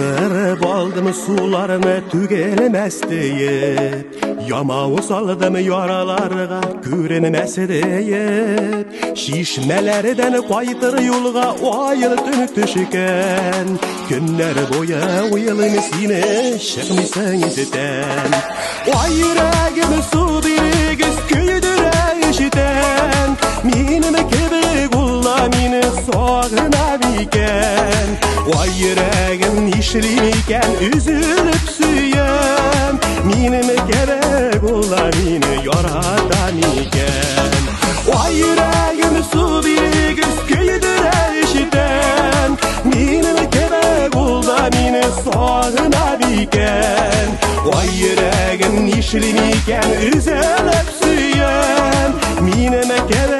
Тутырып алдым суларны түгелмәс диеп, Ямау салдым яраларга күренмәс диеп, Чишмәләрдән кайтыр юлга аел төн төшкән, Көннәр буе уйлыйм сине, чыкмыйсың истән. Ай йөрәгем су бирегез, көйдерә ишетән, Минем кебек ул да мине сагына микән? Ай йөрәгем нишли микән, өзелеп сөям, Минем кебек ул да мине ярата микән? Ай йөрәгем су бирегез, көйдерә ишетән, Минем кебек ул да мине сагына микән? Ай йөрәгем нишли микән, өзелеп сөям, Минем кебек.